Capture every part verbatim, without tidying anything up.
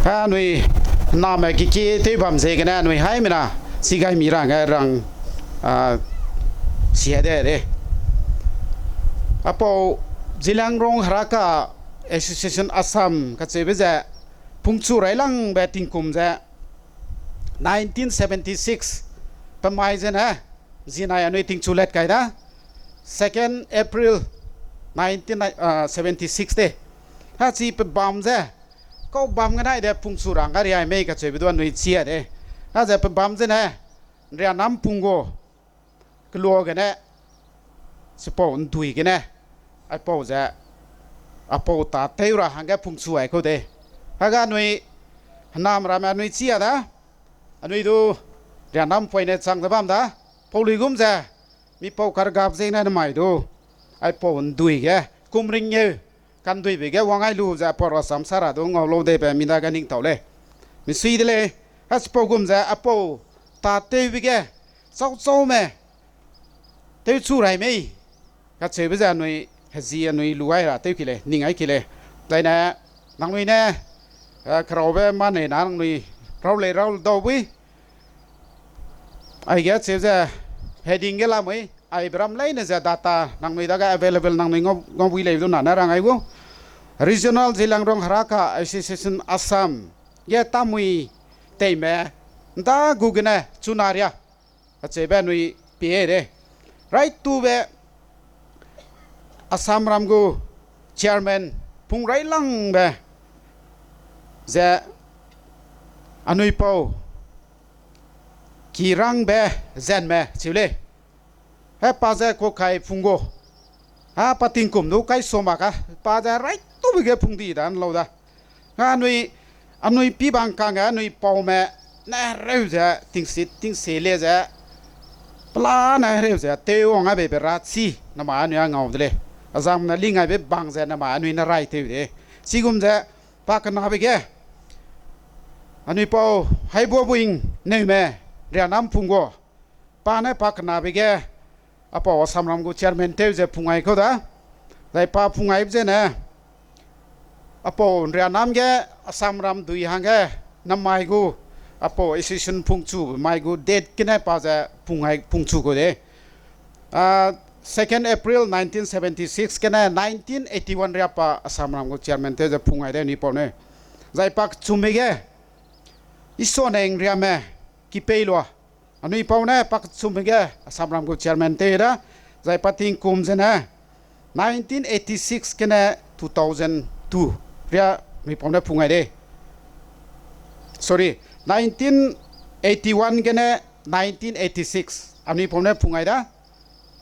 Anui name kiki tew bam ziegene anui haimena, chigai mi rangge rang, a, sia de de. Apau Zeliangrong Heraka Association Assam kacheube ze, pungchu railangbe tingkum ze, nineteen seventy six, pe mai zene, zinai anui tingchu let kai da, second April nineteen seventy six de. Hachi pe bam ze, kau bam genai de pungchu rang ga riai mei kacheube du anui chia de. Haze pe bam zene, Nrianam pung gu, kelua gene, chipau ndui gene, aipau ze, apau tâtew ra hangge pungchu ai kau de. Haga anui, henam ramme anui chia da, anui du, Nrianam poine chang ze bam da, pau luigum ze, mipau kargap ziegene nemai du, aipau ndui ge, kum ringeu, kanduibe ge wang ai lu ze apau rasam sara du ngau lau debe mi dage ning tau lei. Misui de lei, hachipau gum ze apau tâtewbe ge, chauchaume, tewchu rai mei, kacheube ze anui, hezi anui lu ai ra tew ki lei, ning ai ki lei. Zaine, nangnui ne, eh, keraube mane na nangnui, rau lei rau dau bui, aige cheu ze, heading ge lamui, aibe ram leine ze data nangnui dage available nangnui ngau, ngau bui lei du na ne rang ai gu. Regional Zeliangrong Heraka Association Assam ge tamui teime nda gu gene chuna ria. Acheube anui pie de. Raitube Assamram gu chairman pung railangbe ze anui pau Kirangbe Zenme cheu lei. He pa ze kukai pung gu. Ha pa tingkum du kai sua mak ka. Pa ze raitube ge pung di da nlau da. Anui, anui pibang kangge anui paume ne hereu ze, tingsi, tingsi le ze, pela ne hereu ze, tew wang a beibe ra chi, namai anui a ngau de lei. Azang ne ling aibe bang ze namai anui ne rai tew de. Chigum ze, pa kenabe ge, anui pau Haibuabuing Neume, Rianam pung gu. Pa ne pa kenabe ge, apau Assamram gu chairman tew ze pung ai kau da. Zai pa pung aibe zene, apau Rianam ge Assamram dui hangge, namai gu, apau association pungchu, mai gu date gene pa ze pung ai, pungchu kau de. Ah, second April nineteen seventy six gene nineteen eighty one ria pa Assamram gu chairman tew ze pung ai de anui pau ne. Zai pa kechumbe ge, Isoneng Riame, Kipeilua. Anui pau ne pa kechumbe ge Assamram gu chairman tew da. Zai pa tingkum zene, nineteen eighty six gene two thousand two ria anui pau ne pung ai de. Sorry, nineteen eighty one gene nineteen eighty six anui pau ne pung ai da.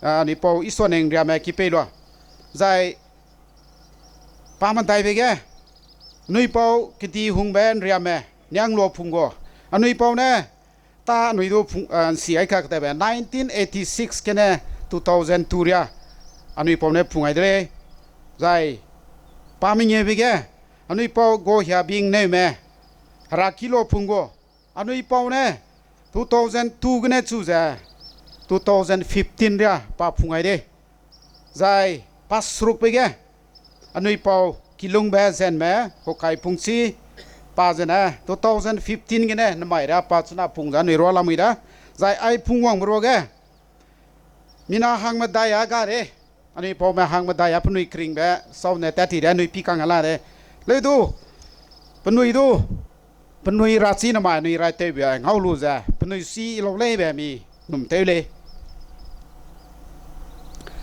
Ah, anui pau Isoneng Riame Kipeilua. Zai pa medaibe ge, anui pau Kedihungbe Riame, Nianglua pung gu. Anui pau ne, ta anui du pung, ah, nsi ai kak tebe, nineteen eighty six gene two thousand two ria, anui pau ne pung ai de lei. Zai, pa mengeube ge, anui pau Gohiabing Neume, Herakilua pung gu. Anui pau ne, two thousand two gene chu ze, two thousand fifteen ria pa pung ai de. Zai, pa serukbe ge, anui pau Kilungbe Zenme, Hokai pungchi, pa zene, two thousand fifteen gene, namai ria pa chuna pung ze anui rua lamui da. Zai ai pung wangbe ruage, mina hangmedai a ga de, anui paume hangmedai a penui keringbe, sau ne tat ti de, anui pi kang a la de. Leu du, penui du, penui rachi namai anui rai tewbe ngau lu ze, penui si lau leibe mi num tew lei.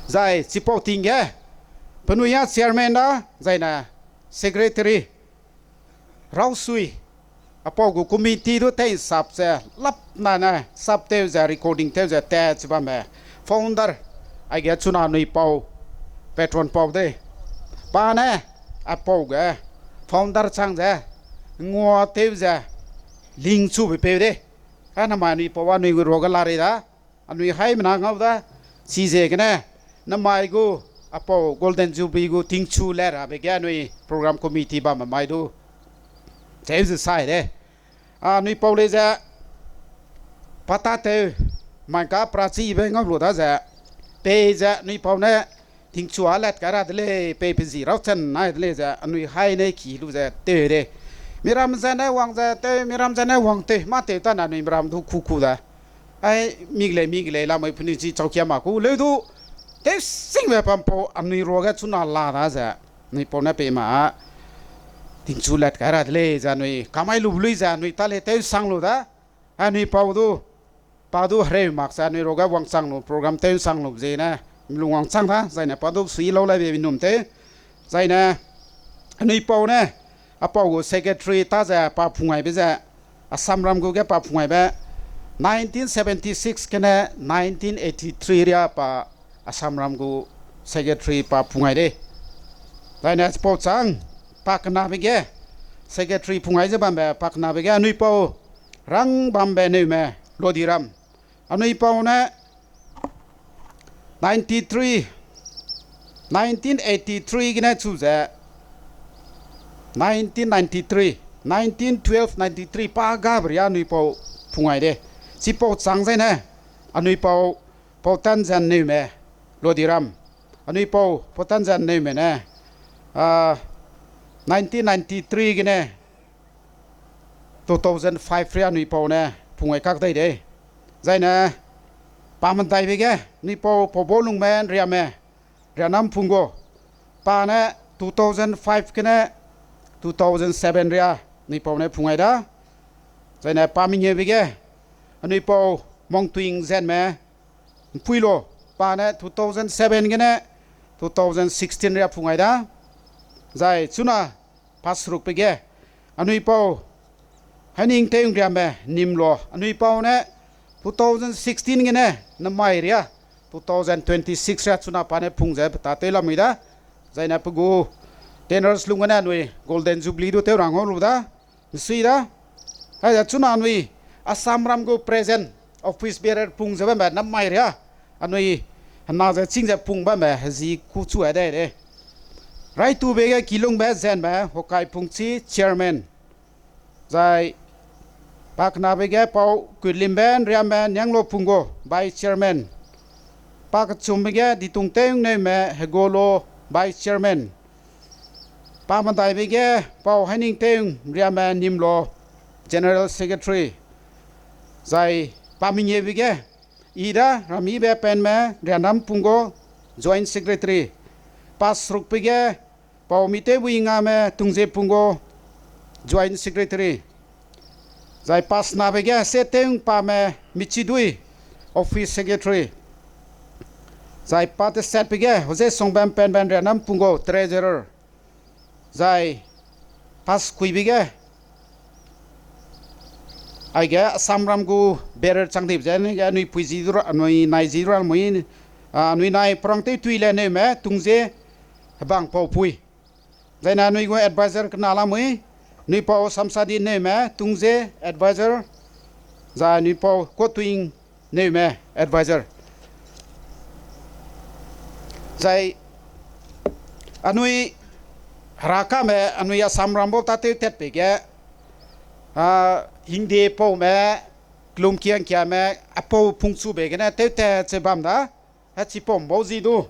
Zai chipau ting ge, penui a chairman da, zai ne secretary, rausui, apau gu committee du tei sap ze, lap na ne, sap tew ze, recording tew ze, te chi bamme, founder, aige chuna anui pau, patron pau de, pa ne, apau ge, founder chang ze, ngua tew ze, ling chube peu de, a namai anui pau anui gu ruage la rei da, anui haimena ngau da, chiziegene, namai gu, apau Golden Jubilee gu tingchu le rabe ge anui program committee bamme mai du, cheu ze sai de. Anui pau lei ze, pa tâtew, mai ka prachibe ngau lu da ze, pei ze anui pau ne, tingchu a let kai ra de lei, pei pe zi rau chen nai de lei ze, anui hai ne ki lu ze tew de. Miram zene wang ze tew, miram zene wang tew, mâ tew tane anui miram du ku ku da. Ai, mi ge lei, mi ge lei, lamui penui chi chaukia ma ku leu du, tew singbe pampau anui ruage chuna la da ze, anui pau ne pei ma, tingchu lat kai ra de lei ze anui kamai lu lui ze anui ta lei tew sang lu da. Anui pau du, pa du hereu mak ze anui ruage wangchang lu, program tew sang lu ziegene, milung wangchang da, zaine pa du sui lau laibe minum tew, zaine, anui pau ne, apau gu secretary ta ze pa phungaibe ze, Assamram gu ge pa phungaibe, nineteen seventy-six gene nineteen eighty-three ria pa Assamram gu secretary pa phungai de. Zaine chipau châng, pa kenabe ge, secretary phungai ze bambe, pa kenabe ge anui pau, rang bambe neume, Lodiram. Anui pau ne, ninety-three, nineteen eighty-three gene chu ze, nineteen ninety-three, nineteen twelve ninety-three pa gabe ria anui pau phungai de. Chipau châng zaine, anui pau, pau Tanzan neume, Lodiram. Anui pau, pau Tanzan neume ne, a, nineteen ninety-three gene, two thousand five ria anui pau ne phungai kak dai de. Zaine, pa medaibe ge, anui pau, pau Baulungme, Riame, Rianam Punggo. Pa ne two thousand five gene two thousand seven ria anui pau ne phungai da. Zaine pa mengeube ge, anui pau Mongtuing Zenme, Mpuilo, pa ne two thousand seven gene two thousand sixteen ria phungai da. Zai chuna pa serukbe ge, anui pau, Hainingteung Riame Nimlo, anui pau ne two thousand sixteen gene namai ria two thousand twenty-six ria chuna pa ne phung ze pe ta tew lamui da. Zaine pe gu tenors lung gene anui Golden Jubilee du tew rang hau lu da. Nsui da. Aize chuna anui Assamram gu present office bearer pung ze bambe namai ria. Anui hena ze chîng ze pung bambe hezi kuchu ai dai de. Raitube ge Kilungbe Zenme, Hokai Pungchi chairman. Zai pa kenabe ge pau Kuilimbe Nriame Nianglo Punggo vice chairman. Pa kechumbe ge Ditungteung Neume Hegolo vice chairman. Pa medaibe ge pau Hainingteung Riame Nimlo general secretary. Zai pa mengeube ge, i da Ramibe Penme Rianam Punggo joint secretary. Pa serukbe ge pau Mitewbui Ngame Tungze Punggo joint secretary. Zai pa senabe ge Seteung Pame Michidui office secretary. Zai pa tesatbe ge Hozesongbe Penben Rianam Punggo treasurer. Zai pa sekuibe ge, aige Assamram gu bearer chang dibe ze, ge anui pui zi du ra, anui nai zi du ra mui, a, anui nai Perangtew Tuile Neume Tungze Hebang Paupui. Zaine anui gu advisor kena lamui, anui pau Samsadi Neume Tungze advisor, zai anui pau Kotuing Neume advisor. Zai anui Herakame anui Assamram bau tâtew tatbe ge, a, Hingde paume, Kelumkiangkiame, apau pungchube gene tewtat ze bam da. Hechipau bau zi du,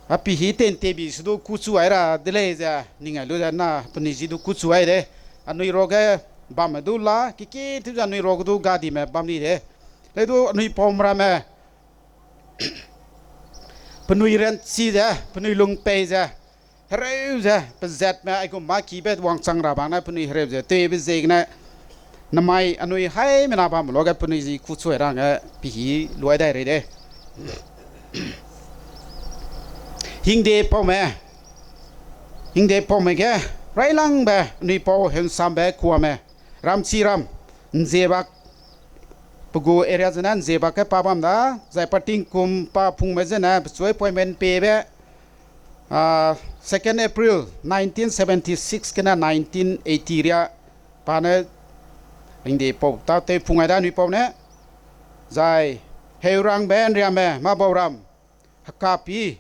a pihî tente bi se du kuchu ai ra de lei ze, ning ai lu ze na penui zi du kuchu ai de. Anui ruage bamme du la, kiki tew ze anui ruage du gadime bam ni de. Leu du anui paumramme, penui ranchi ze, penui lung pei ze, hereu ze, pezatme aigum mâ kibe wangchang ra bang ne penui hereu ze, tewbe ziegene, namai anui haimena bamme luage penui zi kuchu ai ra hangge pihî luai dai rei de. Hingde paume, Hingde paume ge, railangbe anui pau Heunsambe Kuame, Ramchiram, Nzebak, pe gu area zene Nzebak ge pa bam da, zai pa tingkum pa pungme zene pechu appointment pebe, a, second April nineteen seventy-six gene nineteen eighty ria, pa ne Hingde pau tâtew pung ai da anui pau ne, zai Heurangbe Nriame Mabauram, Hekapi,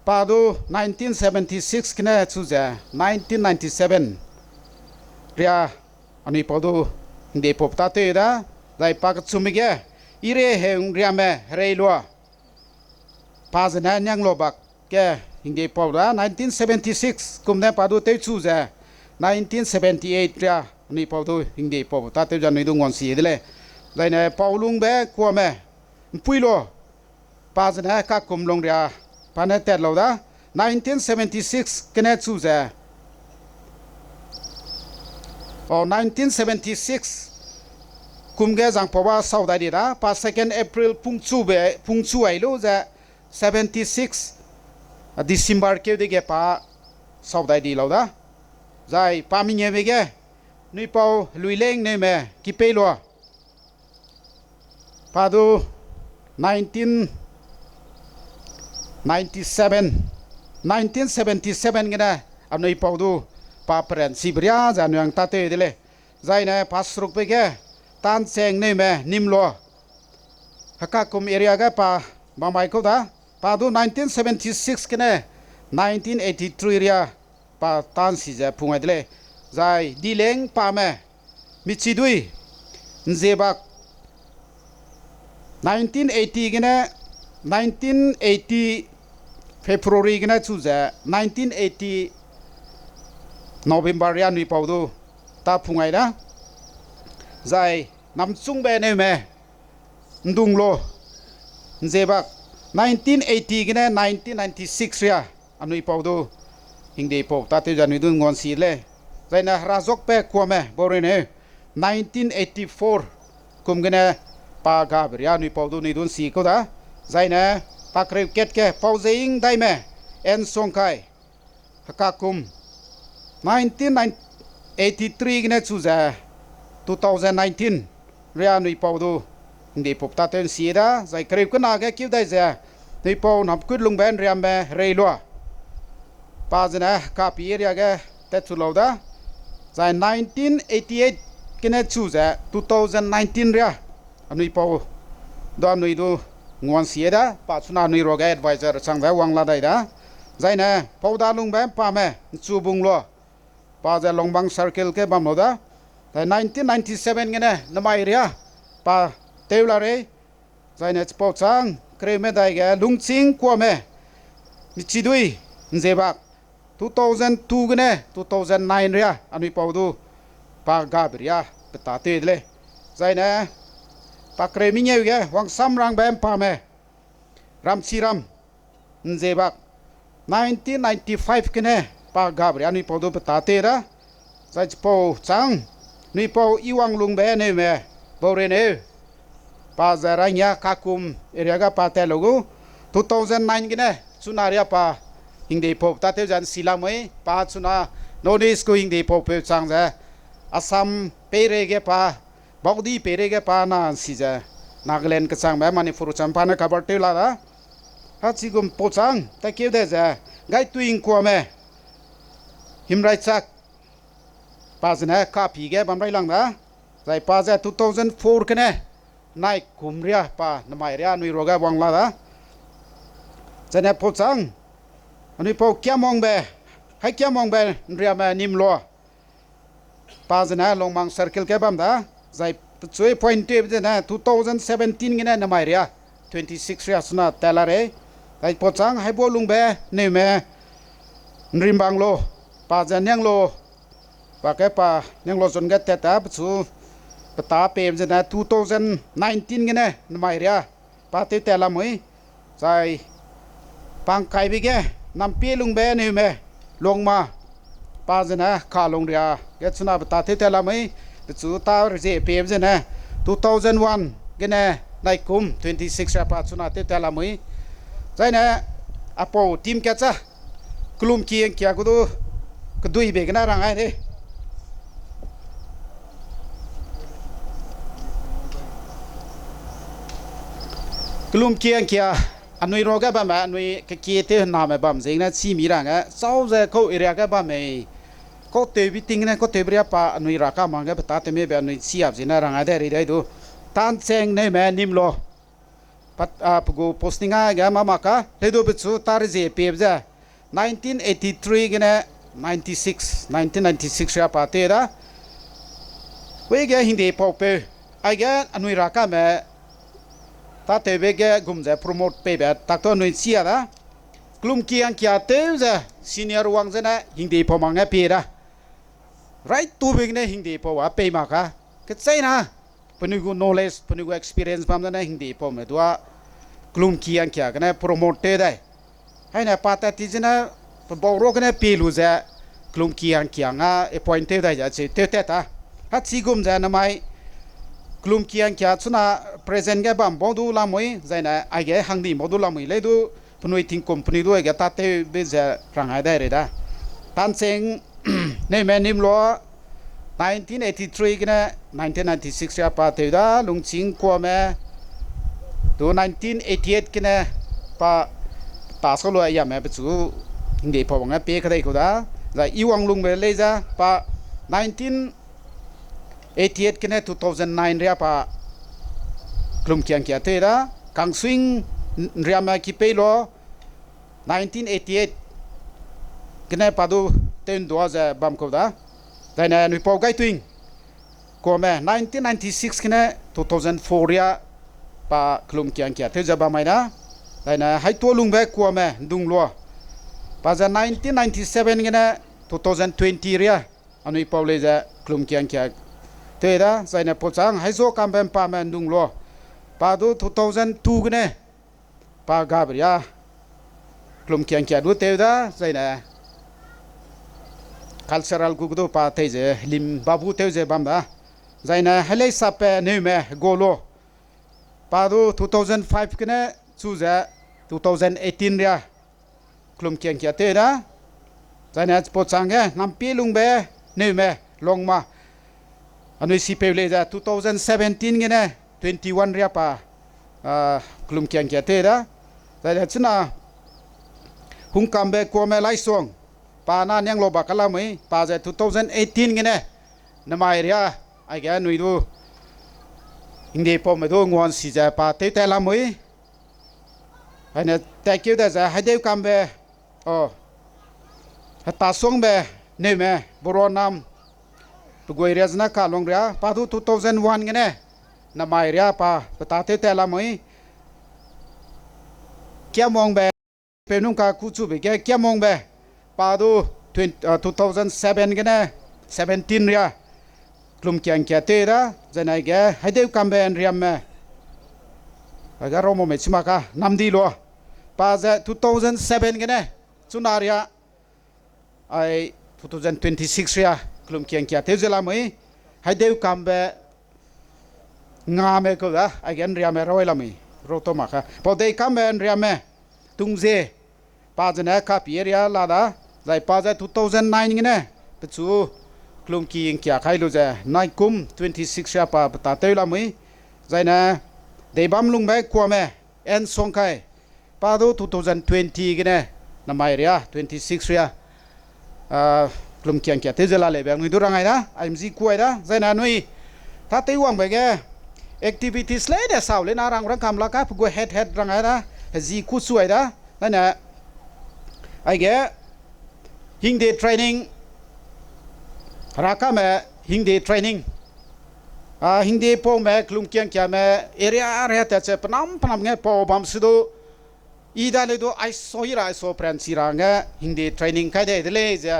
pa du nineteen seventy-six gene chu ze nineteen ninety-seven ria anui pau du Hingde pau tâtew da, zai pa kechumme ge, Ire Heunriame Hereilua, pa zene Nianglobak ge Hingde pau da nineteen seventy-six kum ne pa du tewchu ze Nineteen seventy eight ria anui pau du hingde pau tâtew ze anui du nguansi de lei. Zaine pau lungbe kuame, ’mpui lo, pa zene kakum lungria, pa ne tat lau da, nineteen seventy six gene chu ze, o, nineteen seventy six kum ge zangpau ba sau dai di da, pa second April pungchu be, pungchu ai lu ze, seventy six December keu dege pa sau dai di lau da. Zai pa mengeube ge, anui pau Luileng Neume Kipeilua, pa du nineteen ninety seven, nineteen seventy seven gene anui pau du pa peranchibe ria ze anui hang tâtew de lei. Zaine pa serukbe ge, Tancheng Neume Nimlua, Hekakum area ge pa bamai kau da, pa du nineteen seventy six gene nineteen eighty three ria pa tansi ze pung ai de lei. Zai Dileng Pame, Michidui, Nzebak, nineteen eighty gene, nineteen eighty February gene chu ze, nineteen eighty November ria anui pau du ta pung ai da. Zai Namchungbe Neume Ndunglo, Nzebak, nineteen eighty gene nineteen ninety six ria anui pau du hingde pau tâtew ze anui du nguansi lei. Zaine Herazokbe Kuame Baureneu, nineteen eighty four kum gene pa gabe ria anui pau du anui du nsi kau da. Zaine pa kereu kat ge Pau Zeing Daime, N Songkai, Hekakum, nineteen eighty three gene chu ze two thousand nineteen ria anui pau du hingde pau tâtew nsi da. Zai kereu kena ge keu dai ze anui pau Namkutlungbe Nriame Hereilua, pa zene Hekapi area ge tat chu lau da. Zai nineteen eighty eight gene chu ze two thousand nineteen ria anui pau du anui du nguansi da, pa chuna anui ruage advisor chang ze wang la dai da. Zaine Pau Dalungbe Pame Nchubunglo, pa ze Longbang circle ge bam lau da. Zai nineteen ninety seven gene nemai ria pa tew la rei. Zaine chipau châng kereu medai ge Lungching Kuame Michidui, Nzebak, two thousand two gene two thousand nine ria anui pau du pa gabe ria pe tâtew de lei. Zaine pa kereu mengeu ge Wangsamrangbe Pame Ramchiram, Nzebak, nineteen ninety five gene pa gabe ria anui pau du pe tâtew da. Zai chipau châng anui pau Iwanglungbe Neume Baureneu, pa ze Raingia Kakum area ga pa tat lau gu, two thousand nine gene chuna ria pa hingde pau tâtew ze nsi lamui, pa chuna North East gu hingde pau peu chang ze Assam peireige pa, Baudi peireige pa na nsi ze Nagaland kechangbe Manipur chang pa ne cover tew la da. Hechigum pau châng takeu de ze Gaituing Kuame Himraichak, pa zene Kapi ge bam rai lang da. Zai pa ze two thousand four gene nai kum ria pa nemai ria anui ruage wang la da. Zene pau châng anui pau Kiamangbe, hai Kiamangbe Nriame Nimlo, pa zene Longmang circle ge bam da. Zai pechui point tewbe zene two thousand seventeen gene nemai ria twenty six ria suna tat la rei. Zai pau châng Haibolungbe Neume Nrimbanglo, pa ze Nianglo, pa ke pa Nianglo zon ge tat ta pechu pe tâ pebe zene two thousand nineteen gene nemai ria pa tew tat lamui. Zai pangkaibe ge Nampielungbe Neume Longma, pa zene Kalungria ge chuna pe tâ tew tat lamui, pechu tâ rezie pebe zene two thousand one gene nai kum twenty six ria pa chuna tew tat lamui. Zaine apau team kat cha, Kelumki Angkia gu du keduibe gene rang ai de. Kelumki Angkia, anui ruage bamme, anui kekie tew hename bam ziegene chî mi rangge, chau ze kau area ge bamme, kau tewbe ting gene, kau tewbe ria pa anui Raka mang ge pe tâ tewmebe anui chî ap ziegene rang ai de ri dai du. Tancheng Neume Nimlo, pat, a, pe gu posting a ge mâ mak ka, lei du pechu tâ rezie pebe ze, nineteen eighty three gene ninety six, nineteen ninety six ria pa tew da. Wei ge hingde paupeu, aige anui Rakame tâtewbe ge gum ze promote peibe tak tu anui chî a da. Kelumki Angkia tew ze senior wang zene hingde pau mang ge pie da. Right to be gene hingde pau a pei mak ka. Kecheina, penui gu knowledge, penui gu experience bam zene hingde paume dua, kelumki angkia gene promote tew dai. Haine pa tat ti zene, pe bau ro gene pie lu ze, kelumki angkia nga appoint tew dai ze, cheu tew tat ta. Hachigum ze namai, kelumki angkia chuna present ge bam bau du lamui, zaine aige hangdi bau du lamui lei du, penui tingkum penui du aige tâtewbe ze rang ai dai rei da. Tancheng, neume Nimlo, nineteen eighty-three gene nineteen ninety-six ria pa tew da, Lungching Kuame, du nineteen eighty-eight gene pa ta sau lu yame pechu hingde pau wang a pie kadei kau da. Zai Iwanglungbe lei ze pa nineteen eighty-eight gene two thousand nine ria pa kelumki angkia tew da. Kangsuing Nriame Kipei lo, nineteen eighty-eight gene pa du tew ndua ze bam kau da. Zaine Nuipau Gaituing Kuame nineteen ninety-six gene two thousand four ria pa kelumki angkia tew ze bam mai da. Zaine Haitualungbe Kuame Ndunglo, pa ze nineteen ninety-seven gene two thousand twenty ria, anui pau lei ze kelumki angkia tew da. Zaine Pochang Haizokambe Mpame Ndunglo, pa du two thousand two gene pa gabe ria kelumki angkia du tew da, zaine cultural gu du pa tei ze lim babu tew ze bam da. Zaine Hailei Sape Neume Golo, pa du two thousand five gene chu ze two thousand eighteen ria kelumki angkia tew da. Zaine chipau changge Nampielungbe Neume Longma, anui sipeu lei ze two thousand seventeen gene twenty-one ria pa kelumki angkia tew da. Zaine chuna Hungkambe Kuame Laisuang, pa na Nianglo ba kalamui, pa ze two thousand eighteen gene namai ria, aige anui du hingde paume du nguansi ze pa tew tat lamui. Aine tatkeu da ze Haideukambe, o, Hetasuangbe Neume Boronam, pe gui ria zena Kalong ria, pa du two thousand one gene namai ria pa pe tâtew tat lamui. Kiamuangbe, peu nung ka kuchube ge Kiamuangbe, pa du twen-, two thousand seven gene seventeen ria kelumki angkia tew da. Zaine aige Haideukambe Nriame, aige Raumame chima ka Namdilo, pa ze two thousand seven gene chuna ria, ai two thousand twenty-six ria kelumki angkia tew ze lamui. Haideukambe Ngame kau da, aige Nriame Rawai lamui, Rautau ma ka. Paudeikambe Nriame Tungze, pa zene Kapi area la da, zai pa ze two thousand nine gene pechu kelumki ngkia kai lu ze naikum twenty-six ria pa pe tâtew lamui. Zaine Deibamlungbe Kuame N Songkai, pa du two thousand twenty gene namai ria twenty-six ria kelumki angkia tew ze la leibe anui du rang ai da, aimzi kuai da. Zaine anui tâtew wangbe ge activities leine sau leina rang rangkam la ka pe gu head head rang ai da, hezi kuchu ai da. Zaine aige hingde training, rakame hingde training, a, hingde paume kelumki angkiame area area tat ze penam penam nge pau bam se du, i da leu du aiso i ra aiso pranchi ra nge hingde training kai dei de lei ze,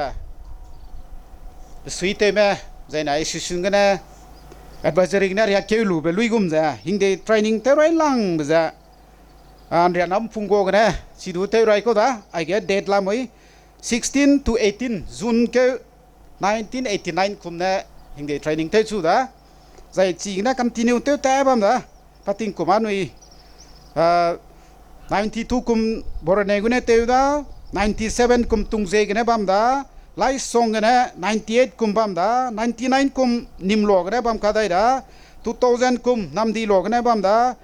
besuitewme, zaine association gene, advisory gene riakkeu lube luigum ze hingde training tew railangbe ze, a, Nrianam Punggo gene chidu tew rai kau da, aige date lamui sixteen to eighteen June keu nineteen eighty-nine kum ne hingde training tewchu da. Zai chigene continue tew ta bam da. Patingkum anui, a, ninety-two kum Borene gune tew da, ninety-seven kum Tungze gene bam da, Laisong gene ninety-eight kum bam da, ninety-nine kum Nimlo gene bam kadai da, two thousand kum Namdilo gene bam da,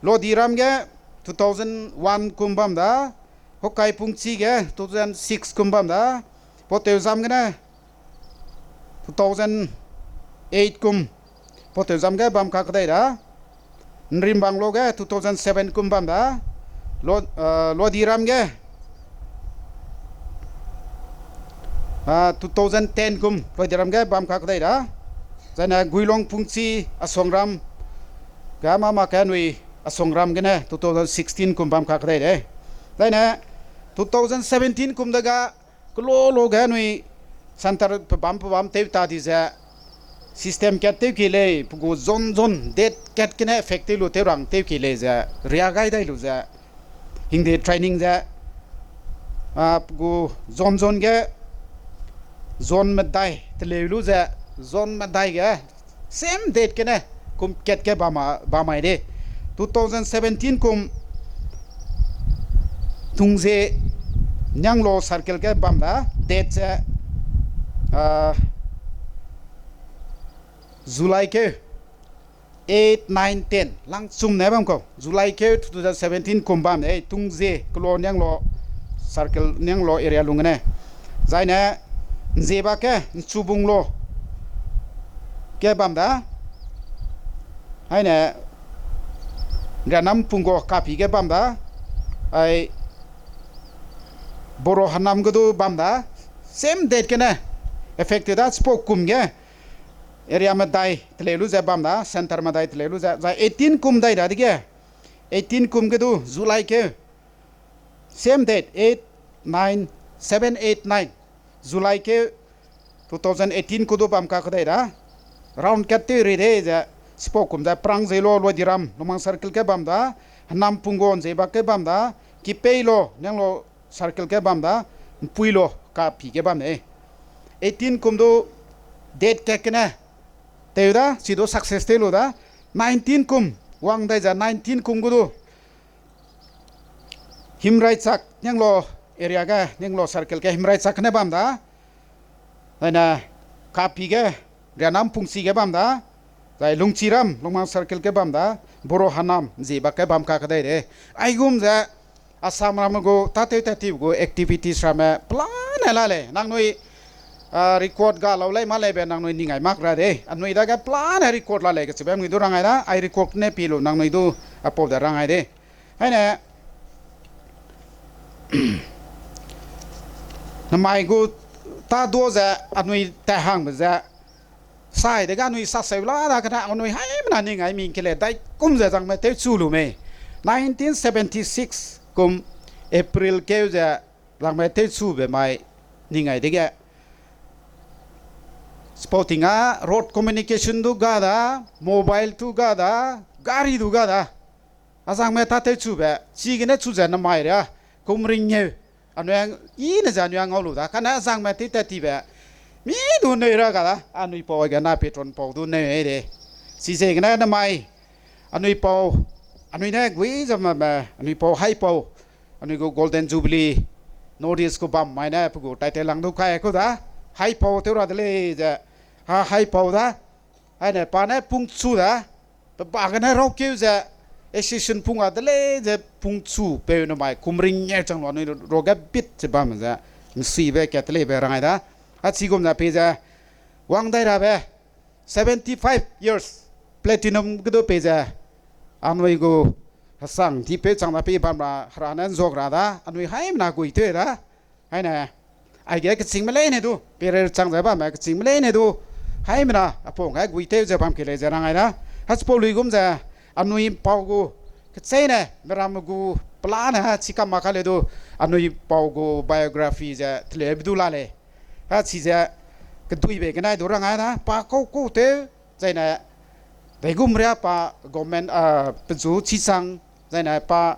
Lodiram ge two thousand one kum bam da, Hokai Pungchi ge two thousand six kum bam da, Potewzam gene two thousand eight kum Potewzam ge bam kakdai da, Nrimbanglo ge two thousand seven kum bam da, Lo-, a, Lodiram ge, a, two thousand ten kum Lodiram ge bam kakdai da, zaine Guilong Pungchi Asongram ga mama ke anui Asongram gene two thousand sixteen kum bam kakdai de. Zaine two thousand seventeen kum dega kelo lo ge anui center pe bam pe bam tew ta di ze, system kat tew kei lei, pe gu zone zone, date kat gene effect tew lu tew rang tew kei lei ze, ria gai dai lu ze, hingde training ze, a, pe gu zone zone ge, zone medai teleu lu ze, zone medai ge, same date gene, kum kat ge bam ma, bam mai de. Two thousand seventeen kum, Tungze Nianglo circle ge bam da, date ze, a, July keu, eight, nine, ten, langchum ne bam kau. July keu two thousand seventeen kum bam de, Tungze kelo Nianglo circle, Nianglo area lung gene. Zaine, Nzeba ke, Nchubunglo ke bam da. Aine, Rianam Punggo kapi ge bam da. Ai, Boro Hanam ge du bam da. Same date gene affected da, chipau kum ge area medai teleu lu ze bam da, center medai teleu lu ze, zai eighteen kum dai dadege, eighteen kum ge du July keu, same date, eight, nine, seven, eight, nine, July keu, two thousand eighteen ku du bam ka kedai da, round kat tew ri de ze, chipau kum ze Prangzeilo Luadiram Lungmang circle ge bam da, Hanam Punggo Nzeba ge bam da, Kipeilo Nianglo circle ge bam da, Mpuilo kapi ge bam de. Eighteen kum du date kat gene tew da, chi du success tew lu da. Nineteen kum, wang dai ze nineteen kum gu du Himraichak, Nianglo area ge, Nianglo circle ge Himraichak gene bam da. Zaine, kapi ge, Rianam Pungchi ge bam da. Zai Lungchiram, Lungmang circle ge bam da. Boro Hanam, Nzeba ge bam ka kedai de. Aigum ze, Assam ramme gu, tatew tat ti gu activities ramme pelane la lei. Nangnui, a, record ga lau lei ma leibe nangnui ning ai mak ra de. Anui dage pelane record la lei kacheube anui du rang ai da. Ai record ne pi lu nangnui du apau de rang ai de. Aine, namai gu ta du ze anui ta hangbe ze, sai dege anui saseu la da kane anui haimena ning ai ming ke lei dai kum ze zangme tewchu lu mei. Nineteen seventy six kum April keu ze zangme tewchube mai ning ai dege. Chipau ting a road communication du ga da, mobile du ga da, gari du ga da. A zangme tatew chube, chigene chu ze namai ria, kum ringeu, anui a, i ne ze anui a ngau lu da, kane a zangme tew tat tibe, mi du neu ra ga da, anui pau aige na petrol pau du neu ei de. Chizegene namai, anui pau, anui ne gui ze mame, anui pau haipau, anui gu Golden Jubilee, North East gu bam mai ne, pe gu title lang du kai ku da, haipau tew ra de lei ze, ha haipau da, aine pa ne pungchu da, pe ba gene raukeu ze, association pung a de lei ze pungchu peu namai, kum ringeu chang lu anui ruage bit ze bam ze, msuibe kat leibe rang ai da. A chigum ze pei ze, wang dai rabe, seventy five years, platinum ge du pei ze, anui gu, hesang dipeu chang da pei bam ra, hera ne nzuak ra da, anui haimena gui tew da, aine, aige kechîngme leine du, perer chang ze bamme kechîngme leine du, haimena, apau ngai gui tew ze bam ke lei ze rang ai da. Hachipau luigum ze, anui pau gu, kecheîne, meramme gu, pelane ha, chikam ma ka lei du, anui pau gu biography ze, teleube du la lei. Hachi ze, keduibe gene du rang ai da, pa kau kau tew, zaine, daigum ria pa government, a, pechu chichang, zaine pa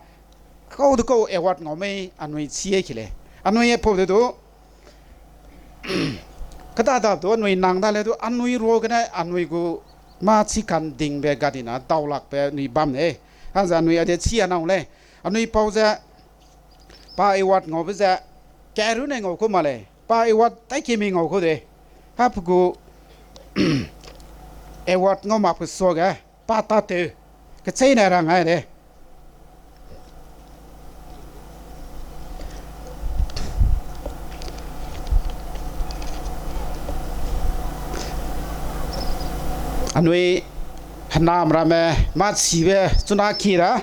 kau de kau award ngau mei anui chi e ke lei. Anui e pau de du, kedada du anui nang da lei du anui ruagene anui gu mâ chi kandingbe gadina daulakbe anui bam lei. Haze anui ade chi a nau lei. Anui pau ze pa award ngaube ze, karu ne ngau ku ma lei. Pa award taikimi ngau ku de. Hape gu award ngau mak pe suage, pa tatew, kecheîne rang ai de. Anui henam ramme mâ chibe chuna ki ra,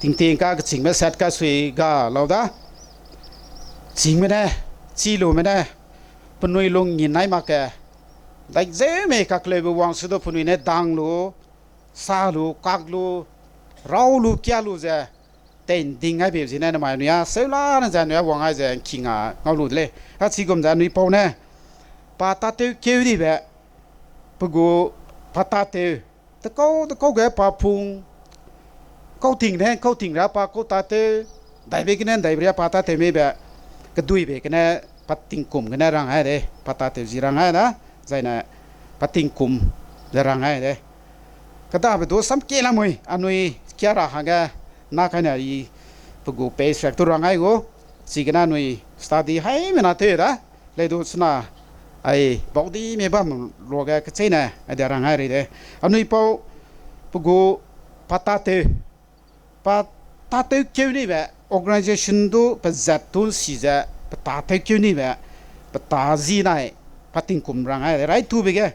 tingting ka kechîngme sat kasui ga lau da. Chîngme ne, chi lume ne, penui lung ngin nai mak ke, dai zeu mei kakleube wang se du penui ne dang lu, sa lu, kak lu, rau lu, kia lu ze, tei nding ai beu zene namai anui a, seulane ze anui a wang ai ze ngking a ngau lu de lei. Hachigum ze anui pau ne, Pa tâtew keu dibe, pe gu pa tâtew, tekau tekau ge pa pung, kau ting ne kau ting ra pa kau tâtew, daibe gene daibe ria pa tâtew meibe, keduibe gene pa tingkum gene rang ai de, pa tâtew zi rang ai da, zaine pa tingkum ze rang ai de. Kedabe du sam ke lamui, anui kia ra hangge, na kaine i pe gu page riak tu rang ai gu, chigene anui study haimena tew da, lei du chuna ai baudime bam luage kecheîne, aide rang ai rei de. Anui pau pe gu pa tâtew, pa tâtew keu nibe, organization du pe zat du nsi ze, pe tâtew keu nibe, pe tâ zi nai, pa tingkum rang ai de. Rai tube ge,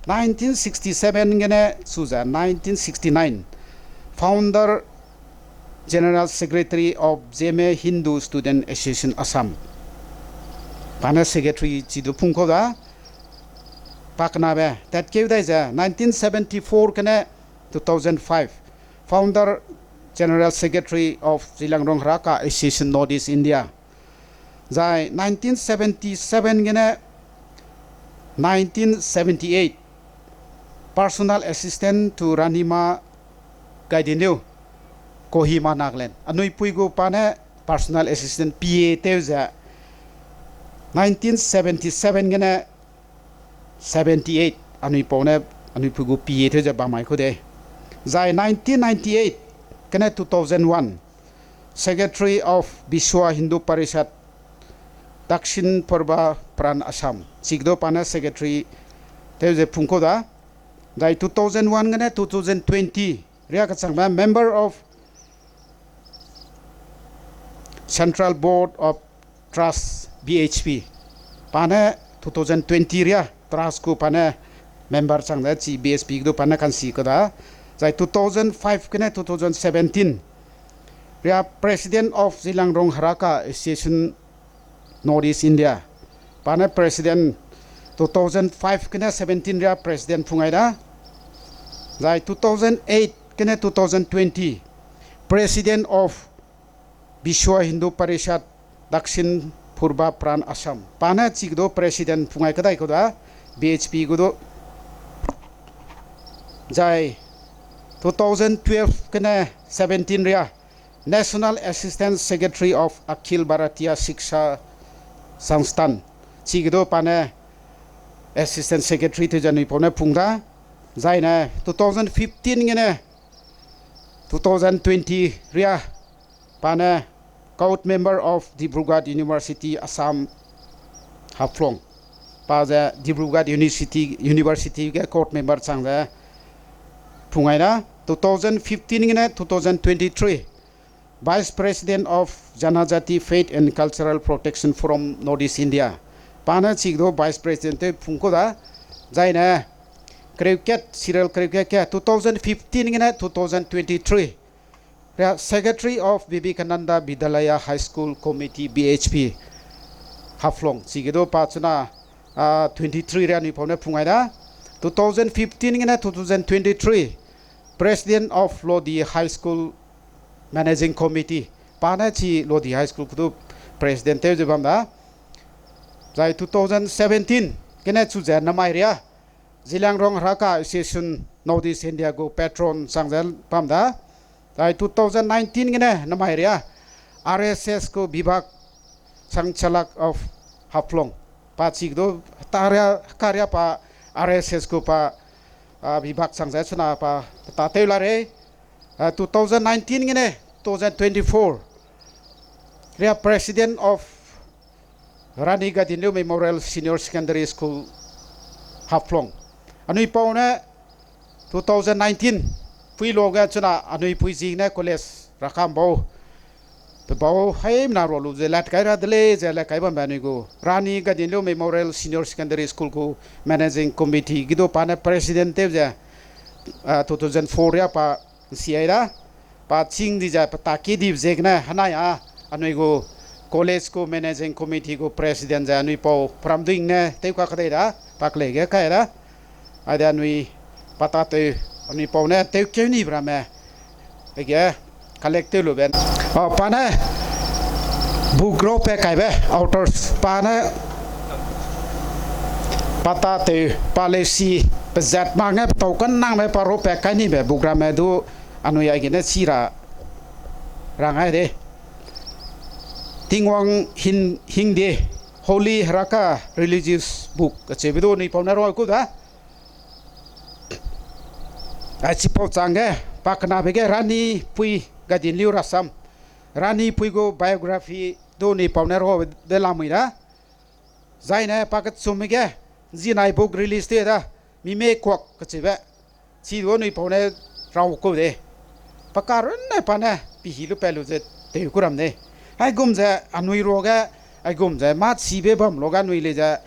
nineteen sixty-seven gene, su ze nineteen sixty-nine, founder General Secretary of Zeme Hindu Student Association Assam. Pa ne secretary chi du pung kau da. Pa kenabe, tatkeu dai ze nineteen seventy-four gene two thousand five, founder General Secretary of Zeliangrong Heraka Association North East India. Zai nineteen seventy-seven gene nineteen seventy-eight, Personal Assistant to Ranima Gaidinliu, Kohima, Nagaland. Anui pui gu pa ne personal assistant P A tew ze nineteen seventy-seven gene seventy-eight, anui pau ne, anui pui gu P A tew ze bam mai ku de. Zai nineteen ninety-eight gene two thousand one, Secretary of Vishwa Hindu Parishad, Dakshin Purba Pran Assam. Chigdo pa ne secretary tew ze pung kau da. Zai two thousand one gene two thousand twenty, ria kechangbe member of Central Board of Trust, B H P. Pa ne two thousand twenty ria trust gu pa ne member chang ze chi B H P gu du pa ne kansi kau da. Zai two thousand five gene two thousand seventeen, ria President of Zeliangrong Heraka Association North East India. Pa ne president two thousand five gene seventeen ria president pung ai da. Zai two thousand eight gene two thousand twenty, President of Vishwa Hindu Parishad Dakshin Purba Pran Assam. Pa ne chigdo president pung ai kadai kau da, B H P gu du. Zai two thousand twelve gene seventeen ria National Assistant Secretary of Akhil Bharatiya Shiksha Sansthan. Chigdo pa ne Assistant Secretary tew ze anui pau ne pung da. Zaine two thousand fifteen gene two thousand twenty ria pa ne court member of Dibrugarh University, Assam, Haflong. Pa ze Dibrugarh University, University ge court member chang ze pung ai da. Two thousand fifteen gene two thousand twenty-three, Vice President of Janajati Faith and Cultural Protection Forum North East India. Pa ne chigdo Vice President tew pung kau da. Zaine kereukat, serial kereukat ke two thousand fifteen gene two thousand twenty-three, ria Secretary of Vivekananda Vidyalaya High School Committee, B H P, Haflong. Chigdo pa chuna, ah, twenty-three ria anui pau ne pung ai da. Two thousand fifteen gene two thousand twenty-three, President of Lodi High School Managing Committee. Pa ne chi Lodi High School gu du president tew ze bam da. Zai two thousand seventeen gene chu ze namai ria Zeliangrong Heraka Association North East India gu patron chang ze bam da. Zai two thousand nineteen gene namai ria R S S gu Vibhag Sangchalak of Haflong. Pa chigdo ta ria, ka ria pa R S S gu pa, ah, Vibhag chang ze chuna pa, pa tâtew la rei. Ah, two thousand nineteen gene two thousand twenty-four, ria President of Rani Gaidinliu Memorial Senior Secondary School, Haflong. Anui pau ne two thousand nineteen pui lo ge chuna anui pui zi ne college rakam bau, pe bau haimena ra lu ze lat kai ra de lei ze lat kai bambe anui gu Rani Gaidinliu Memorial Senior Secondary School gu Managing Committee gu du pa ne president tew ze, ah, two thousand four ria pa nsi ai da. Pa ching di ze pe ta ki di ziegene henai a, anui gu college gu managing committee gu president ze anui pau Pramding ne tew ka kedei da, pa kelei ge kai da. Aide anui pa tâtew, anui pau ne tew keu ni ramme, aige collect tew lube. Ah, pa ne book rope kaibe authors, pa ne pa tâtew, pa leusi, pezat ma nge petâu ka'nnangbe pa ro pa kai nibe book ramme du anui aigene chi ra rang ai de. Tingwang hing, hingde, Holy Heraka Religious Book kacheube du anui pau ne rang kau da. Ai chipau changge, pa kenabe ge Rani Pui Gadinliu Rasam, Rani Pui gu biography du anui pau ne rang de lamui da. Zaine pa kechumbe ge, zinai book release tew da, Mime Kuak kacheube. Chi du anui pau ne rang kau de. Pa karunne pa ne pehî lu pat lu ze tew ku ram de. Aigum ze anui ruage, aigum ze mâ chibe bam luage anui lei ze,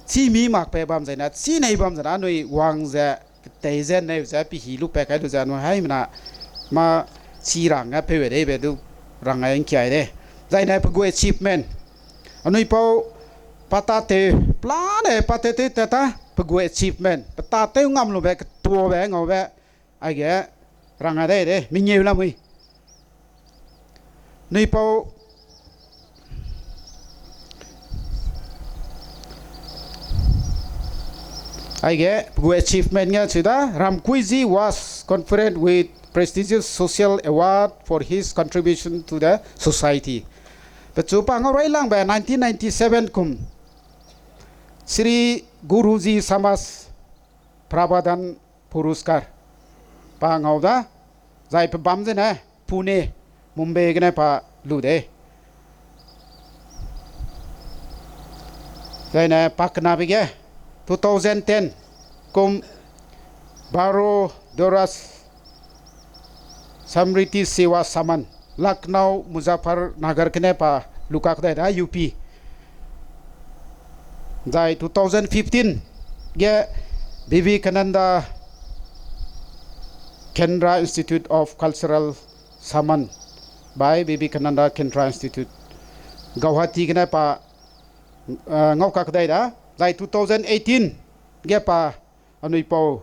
chî mi makbe bam zaine, chî nei bam zaine anui wang ze, ketei ze neu ze, pehî lu pat kai lu ze anui haimena mâ chi rangge peu deibe du rang ai ngkiai de. Zaine pe gu achievement. Anui pau pa tâtew, pelane pa tâtew tat ta, pe gu achievement, pe tâtew ngam lube, ketuabe, ngaube, aige rang ai dei de, mengeu lamui. Anui pau aige pe gu achievement nge chu da, Ramkuiji was conferred with prestigious social award for his contribution to the society. Pechu pa ngau railangbe nineteen ninety-seven kum Shri Guruji Samaj Prabodhan Puraskar pa ngau da, zai pe bam zene Pune, Mumbai gene pa lu de. Zaine pa kenabe ge, two thousand ten kum Baroda Samriti Seva Samman, Lucknow, Muzaffarnagar gene pa lu kak dai da, U P. Zai two thousand fifteen ge Vivekananda Kendra Institute of Cultural Samman by Vivekananda Kendra Institute, Guwahati gene pa, ah, ngau kak dai da. Zai two thousand eighteen ge pa anui pau,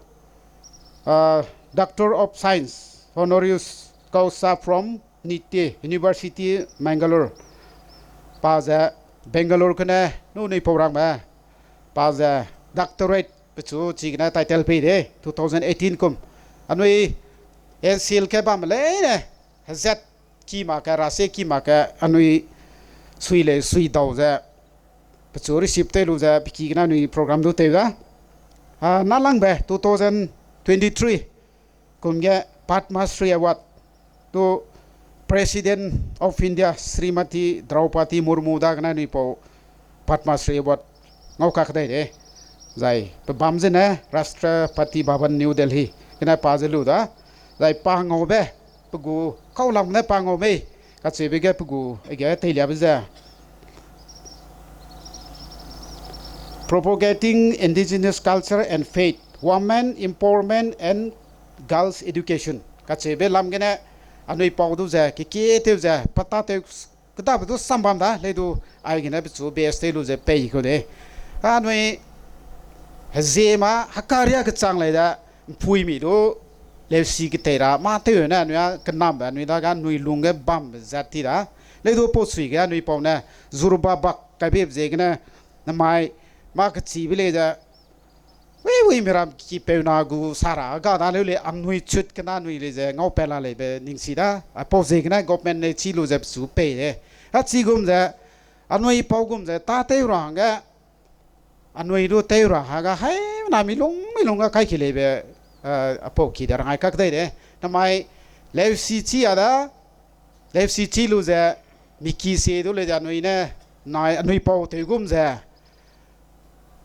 ah, Doctor of Science honoris causa from Niti University, Mangalore. Pa ze Bangalore gene nu anui pau rangbe, pa ze doctorate pechu chigene title pei de two thousand eighteen kum. Anui N C L ge bamme leine, hezat ki mak ge, rase ki mak ge, anui sui lei sui dau ze, pechu receive tew lu ze, pe ki gene anui program du tew da. Ah, nalangbe two thousand twenty-three kum ge Padma Shri Award du President of India Shrimati Draupadi Murmu dagene anui pau Padma Shri Award ngau kak dai de. Zai pe bam zene Rashtrapati Bhavan, New Delhi gene pa ze lu da. Zai pa ngaube, pe gu kau lam ne pa ngau mei, kacheube ge pe gu ege teiliabe ze Propagating Indigenous Culture and Faith, Women Empowerment and Girls' Education kacheube lam gene anui pau du ze kekie tew ze pa tâtew kedabe du sam bam da lei du, aigene pechu base tew lu ze pei kau de. Anui hezie ma hekaria kechang lei da, mpuimi du leusi ketei ra mâ tew ne anui a kenambe anui dage anui lungge bambe zat ti da. Lei du pau sui ge anui pau ne zurba bak kaibe ziegene namai mâ kechibe lei ze, wei, wei, miram ki peuna gu sara ga da leu lei, anui chut kena anui lei ze ngaupat la leibe ning si da. Aipau ziegene government ne chi lu ze pechu pei de. A chigum ze, anui pau gum ze tâtew ra hangge, anui du tew ra hangge haimena mi lung, mi lung ga kai ki leibe, eh, aipau ki de rangai kak dai de. Namai leusi chi a da, leusi chi lu ze, mi ki sie du lei ze anui ne, nai anui pau tew gum ze,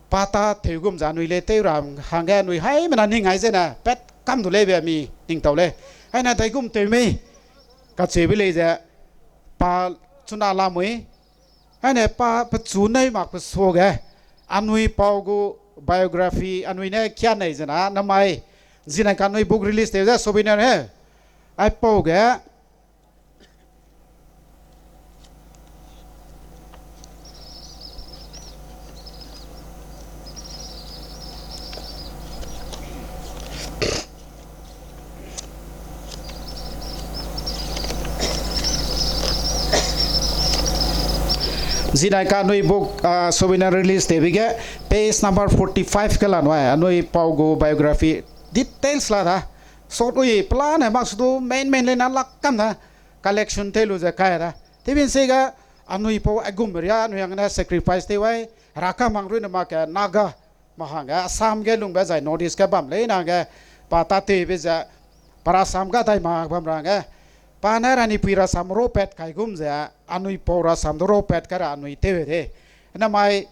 pa tâtew gum ze anui lei tew ra hangge anui haimena ning ai zene pat kam du leibe mi ning tau lei. Aine daigum tew mei kacheube lei ze pa chuna lamui. Aine pa pechu neu makbe suage anui pau gu biography anui ne kia nei zena namai zinai ka anui book release tew ze souvenir he. Aipau ge Zinai ka anui book, ah, souvenir release tewbe ge, Page number forty five ke la nui, anui pau gu biography details la da. Short ui plan ne mak su du main main lei na lak kam da. Collection tew lu ze kai da. Tewbin se ga anui pau aigum ria anui hangge ne sacrifice tew wai. Hera kamang rui ne mak ke Naga, ma hangge Assam ge lungbe zai North East ge bam lei na ge pa tâtewbe ze, pa rasam ga dai mak bam ra hangge, pa ne ranipui rasam ropat kai gum ze, anui pau rasam du ropat kai ra anui tew de. Namai,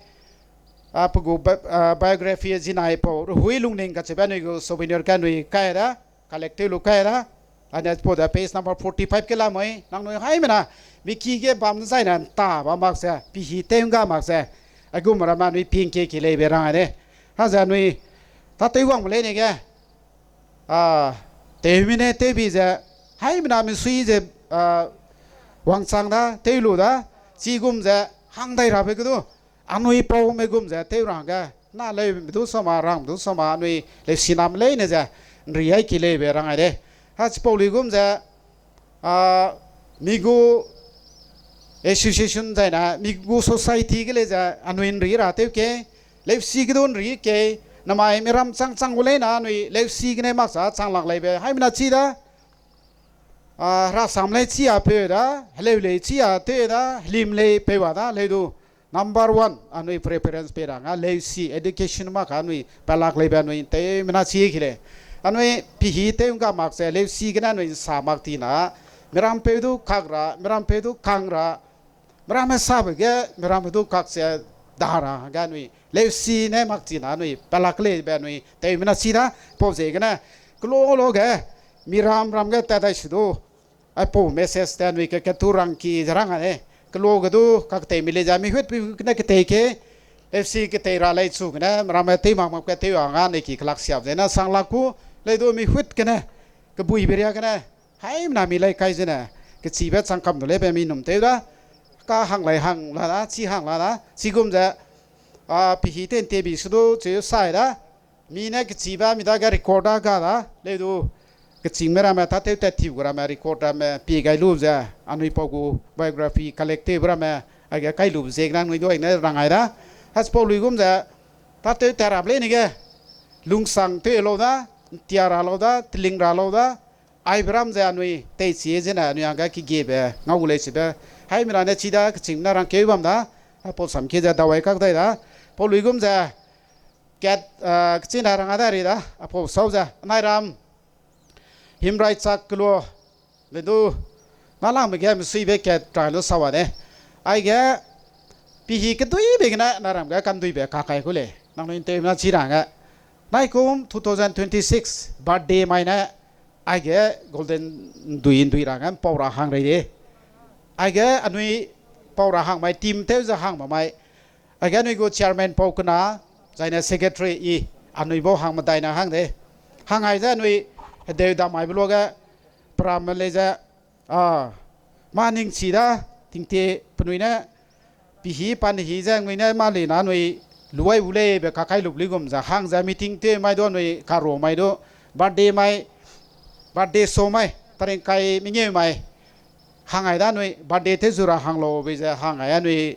a, pe gu bi-, a, biography zinai pau, Rehui Lungning kacheube anui gu souvenir ge anui kai da, collect tew lu kai da. Ane pau de page number forty five ke lamui, nangnui haimena, miki ge bam zai ne nta bam mak ze, pihi tew ngga mak ze, aigum ramme anui ping ke ki leibe rang de. Ha ze anui, tâtew wangme leine ge, a, tewmi ne tewbi ze, haimena misui ze, a, wangchang da, tew lu da, chigum ze, hang dai rabe ge du, anui paume gum ze tew ra hangge, na leume du sama, rangme du sama, anui leusiname leine ze, nri ai ki leibe rang ai de. Ha chipau luigum ze, a, mi gu association zai na, mi gu society ge lei ze, anui nri ra tew ke, leusi ge du nri ke, namai miram chang chang gu lei na, anui leusi gene mak sa chang lak leibe, haimena chi da, a, rasam lei chi a peu da, heleu lei chi a tew da, helim lei peu a da, leu du, number one, anui preference pei ra hangge, leusi, education mak ka anui, pelak leibe anui, tewmena chi ki lei. Anui, pihi tew ngga mak ze, leusi gene anui nsa mak ti na, mirampeu du kak ra, mirampeu du kang ra, miramme sabe ge, miramme du kak ze, da ra hangge anui, leusi ne mak chi na anui, pelak leibe anui, tewmena chi da, pau ziegene, kelo lo ge, miram ram ge tat dai su du, aipau message te anui ke ketu rang ki ze rang a ne. Kelo ge du, kaktei mi lei ze, mi hut pi gene ketei ke, leusi ketei ra lei chu gene, miramme tew mak mak ke tew a nga ne ki kelak siap ze ne, sang lak ku, lei du mi hut gene, kebuibe ria gene, haimena mi lei kai zene, kechibe chang kam du leibe mi num tew da, ka hang lei hang la da, chi hang la da, chigum ze, a, pihi tew ntebi su du, cheu sai da, mi ne kechibe mi dage record da ga da, leu du, kechîngme ramme, tâtew tat tiu gu ramme, record ramme, pie gai lu ze, anui pau gu biography collect tewbe ramme, aige kai lube ziegene anui du aine rang ai da. Hachipau luigum ze, tâtew tat rabe leine ge, lungsang tew lau da, ntia ra lau da, teling ra lau da, aibe ram ze anui teichi zene anui hangge kegiebe ngau gu lei chibe. Haimena ne chi da, kechîngme ne rangkeu bam da, aipau sam ki ze dawai kak dai da. Pau luigum ze, kat, a, kechîngna rang a da ri da, aipau sau ze, nai ram, himrai chak kelu, le du, nalangme ge mesuibe kat rang lu sau a de. Aige, pihi keduibe gene, nai ram ge kanduibe kakai ku lei, nangnui ntewmena chi ra hangge. Naikum two thousand twenty-six birthday mai ne, aige golden ndui ndui ra hangge mpau ra hang rei de. Aige anui pau ra hang mai, team tew ze hang ma mai. Aige anui gu chairman pau kena, zaine secretary i, anui bau hang medai na hang de. Hang ai ze anui hedeu dam aibe luage, peramme lei ze, a, mâ ningchi da, tingtie penui ne, pihi pa ne hi ze anui ne mâ lei na anui luai gu leibe kakai lup luigum ze hang ze meeting tew mai du anui karo mai du, birthday mai, birthday so mai, taringkai mengeu mai, hang ai da anui birthday tew zu ra hang lau bei ze hang ai anui,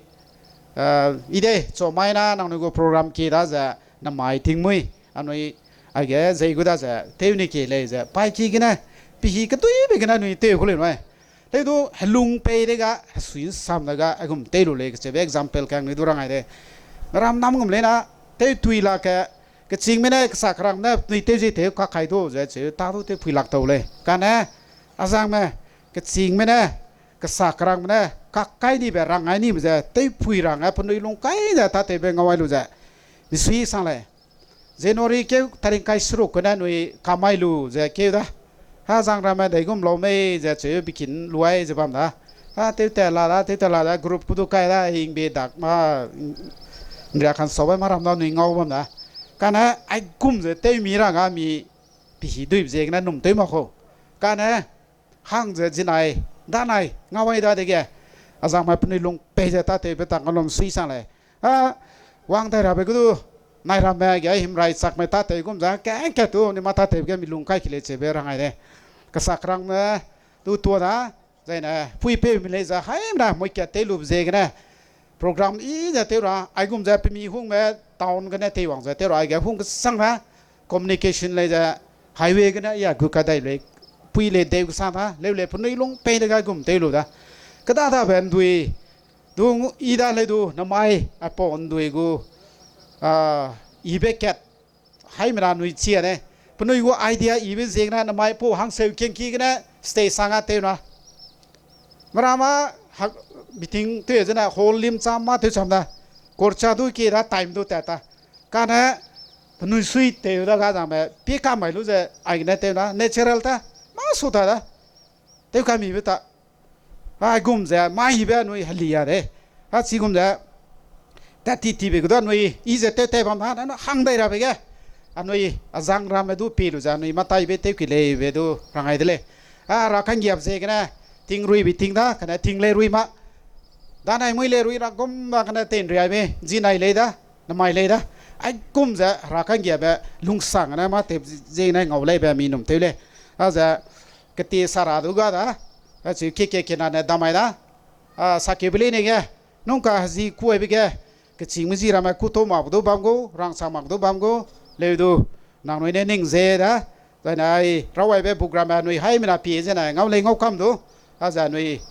i de, chau mai na nangnui gu program kie da ze, namai tingmui, anui, aige zei gu da ze, tew ni kie lei ze, pai ki gene, pihi keduibe gene anui tew ku lei nui. Lei du, helung pei de ga, hesui nsam de ga, aigum tew lu lei kacheube example kang ni du rang ai de. Ram nam gum lei na, tew tui lak ke, kechîngme ne, kesa kerangme ne, penui tew zi tew kakai du ze, cheu ta du tew pui lak tau lei. Kane, azangme, kechîngme ne, kesa kerangme ne, kakai nibe rang ai nibe ze, tew pui rang ai penui lung kai ze, tâtewbe ngau ai lu ze. Misui sang lei. January keu taringkai seruk kene anui kamai lu ze keu da. Ha zang ramme deigum lau mei ze cheu bikin luai ze bam da. Ha tew tat la da, tew tat la da, group ku du kai da, hingbe dak ma, nria kan sau bai ma ram da anui ngau bam da. Kane aigum ze tew mi rang a mi pihi duibe ziegene num tew mak kau. Kane hang ze zinai, danai, ngau ai dadege, azangme penui lung pei ze tâtewbe tak ngalum sui sang lei. A, wang dai rabe gu du, nai ramme ge himrai chakme tâtew gum ze, ke, ke tu, ni ma tâtewbe ge mi lung kai ki lei cheube rang ai de. Kesa kerangme, du tua da, zaine, puipeu mi lei ze, haimena, moi kat tew lube ziegene, program i ze tew ra, aigum ze pemi hungme, town gene teiwang ze tew ra aige hung kesang na, communication lei ze highway gene ya gu kadai lei, pui lei deu kesang na, leu lei penui lung pei de ga gum tew lu da. Keda dabe ndui, du i da lei du, namai, aipau ndui gu, ah, ibe kat, haimena nui chia ne. Penui gu idea ibe ziegene namai pau hangseu kiangki gene stage sang a tew na. Mera ma hak meeting tew zene hall lim cham ma tew cham da. Korcha du kie da time du tat ta. Kane penui sui tew da ga zangbe pie ka mai lu ze aigene tew na. Natural ta. Ma su ta da. Tew ka mibe ta. Aigum ze, maibe anui heli a de. A chigum ze, tat ti tibe gu da anui, i ze tew tew bam da, na hang dai rabe ge. Anui, azang ramme du pi lu ze, anui mataibe tew ki leibe du rangai de lei. A, ra kanggiap ziegene, ting ruibe ting da, kane ting lei rui ma. Danai mui lei rui ra gum da, kane ten riaibe, zi nai lei da, namai lei da. Aigum ze, ra kanggiabe, lungsang ne ma tew ziegene ngau leibe mi num tew lei. A ze, keti sara du ga da, a chi ke ke kena ne damai da, a, sakeube leine ge, nungka zi kuaibe ge, kechîngme zi ramme kutau mak du bam gu, rangchang mak du bam gu, leu du, nangnui ne ning ze da, zaine ai, rawaibe buk ramme anui haimena pie zene, ngau lei ngau kam du, a ze anui,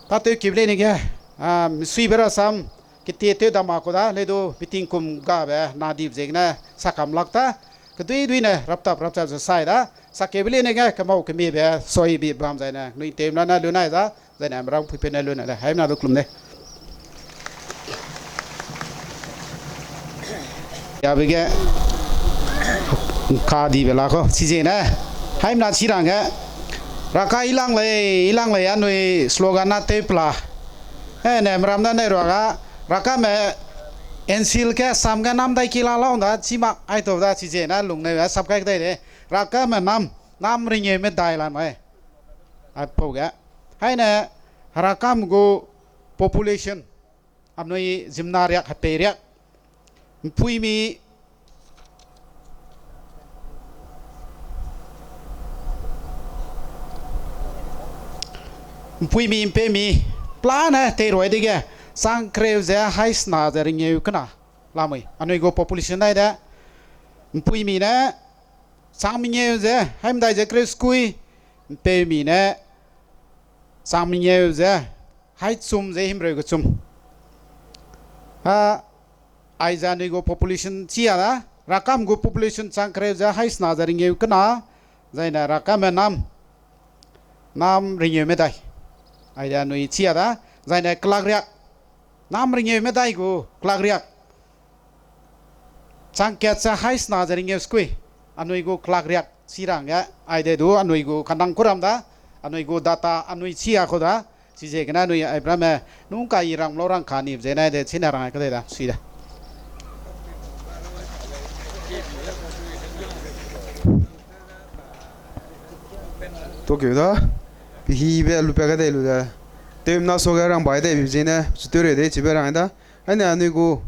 tâtew keube leine ge, a, misuibe rasam, ketie tew dama ku da, leu du, meeting kum gabe, na dip ziegene, sakam lak ta, kedui dui ne, raptap raptap ze sai da, sakeube leine ge, kemau kemiebe, soi bi bam zaine, nui tewmla ne lu nai da, zaine, merang puipe ne lu nai le, haimena du kelum de. Yabe ge, ka dibe la kau, chiziegene, haimena chi rangge, raka ilang lei, ilang lei, anui slogan na tew pela. E ne, meram da ne ruaga, rakame, ensil ke, sam ge nam dai ki la lau da, chi mak, aitau da, chiziegene, lung ne, sap kai dai de. Rakame nam, nam ringeume dai la mai. Aipau ge. Haine, herakam gu population, anui zimna riak, hepei riak. Mpuimi, mpuimi, mpeumi, pelane teirui dege, chang kereu ze, haisena ze ringeu kena, lamui. Anui gu population dai de, mpuimi ne, chang mengeu ze, haimedai ze kereu sekui, mpeumi ne, chang mengeu ze, haichum ze himreu kechum. A, aize anui gu population chi a da, rakam gu population chang kereu ze, haisena ze ringeu kena, zaine rakame nam, nam ringeu medai. Aize anui chi a da, zaine kelak riak, nam ringeu medai gu kelak riak. Chang kat ze haisena ze ringeu sekui, anui gu kelak riak chi rangge, aide du anui gu kanang kuram da, anui gu data anui chi a kau da, chiziegene anui aibram me, nungka i rang lau rang ka ni zene de chine rang ai kadai da, sui da. Tokeu da, pihibe lupe kadai lu de. Tewmna suage rang bai dei bi zene, chuteu rei dei chibe rang da. Aine anui gu